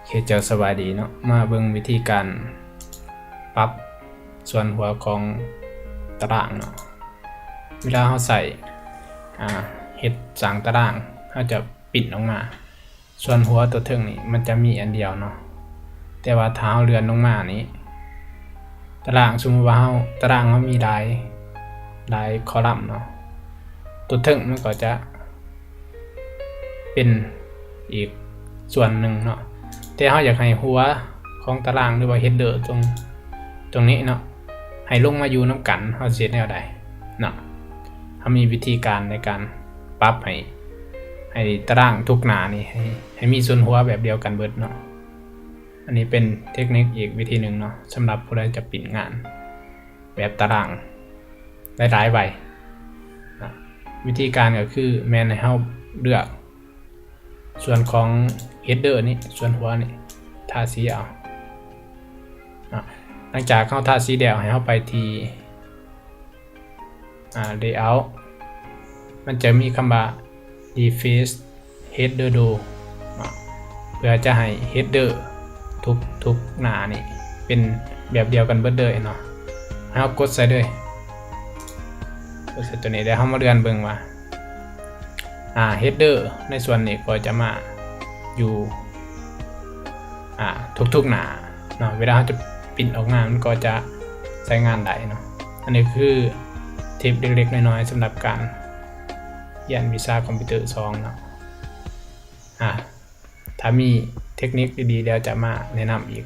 ເຄ ເຈົ້າສະບາຍດີເນາະ, ມາເບິ່ງວິທີການປັບສ່ວນຫົວຂອງຕາລາງເນາະ. ເວລາເຮົາໃສ່ ອ່າ ເຮັດສ້າງຕາລາງ ເຮົາຈະ print ອອກມາ, ສ່ວນຫົວຕົວເທິງນີ້ມັນຈະມີອັນດຽວເນາະ, ແຕ່ວ່າຖ້າເຮົາເລື່ອນລົງມານີ້ ຕາລາງ ສົມມຸດວ່າເຮົາ ຕາລາງເຮົາມີຫຼາຍ ຫຼາຍຄໍລັມເນາະ, ຕົວເທິງມັນກໍຈະເປັນອີກສ່ວນໜຶ່ງເນາະ, ແຕ່ເຮົາຢາກໃຫ້ຫົວຂອງຕາລາງ ຫຼືວ່າ header ຕົງ ຕົງນີ້ເນາະ ໃຫ້ລົງມາຢູ່ນຳກັນ, ເຮົາຊິເຮັດແນວໃດເນາະ? ເຮົາມີວິທີການໃນການປັບໃຫ້ ໃຫ້ຕາລາງທຸກໜ້ານີ້ ໃຫ້ ໃຫ້ມີສ່ວນຫົວແບບດຽວກັນເບິດເນາະ. ອັນນີ້ເປັນເທັກນິກອີກວິທີໜຶ່ງເນາະ, ສຳລັບຜູ້ໃດຈະ print ງານແບບຕາລາງຫຼາຍໆໃບເນາະ. ວິທີການກໍຄືແມ່ນໃຫ້ເຮົາເລືອກສ່ວນຂອງ header ນີ້ ສ່ວນຫົວນີ້ ທາສີເອົາເນາະ. ຫຼັງຈາກເຮົາທາສີແລ້ວ ໃຫ້ເຮົາໄປທີ່ ອ່າ layout ມັນຈະມີຄຳວ່າ refresh header door ເນາະ, ເພື່ອຈະໃຫ້ header ທຸກ ທຸກໜ້ານີ້ເປັນແບບດຽວກັນເບິດເລີຍເນາະ. ເຮົາກົດໃສ່ເລີຍ, ກົດໃສ່ຕົວນີ້ ແລ້ວເຮົາມາເລື່ອນເບິ່ງວ່າ ອ່າ header ໃນສ່ວນນີ້ກໍຈະມາຢູ່ ອ່າ ທຸກໆໜ້າເນາະ, ເວລາເຮົາຈະ print ອອກມາ ມັນກໍຈະໃຊ້ງານໄດ້ເນາະ. ອັນນີ້ຄືທິບເລັກໆນ້ອຍໆ ສຳລັບການຮຽນວິຊາຄອມພິວເຕີສອງເນາະ. ອ່າ ຖ້າມີເທັກນິກດີໆ ດຽວຈະມາແນະນຳອີກ.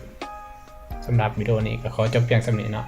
ສຳລັບວິດີໂອນີ້ກໍຂໍຈົບພຽງສ່ຳນີ້ເນາະ.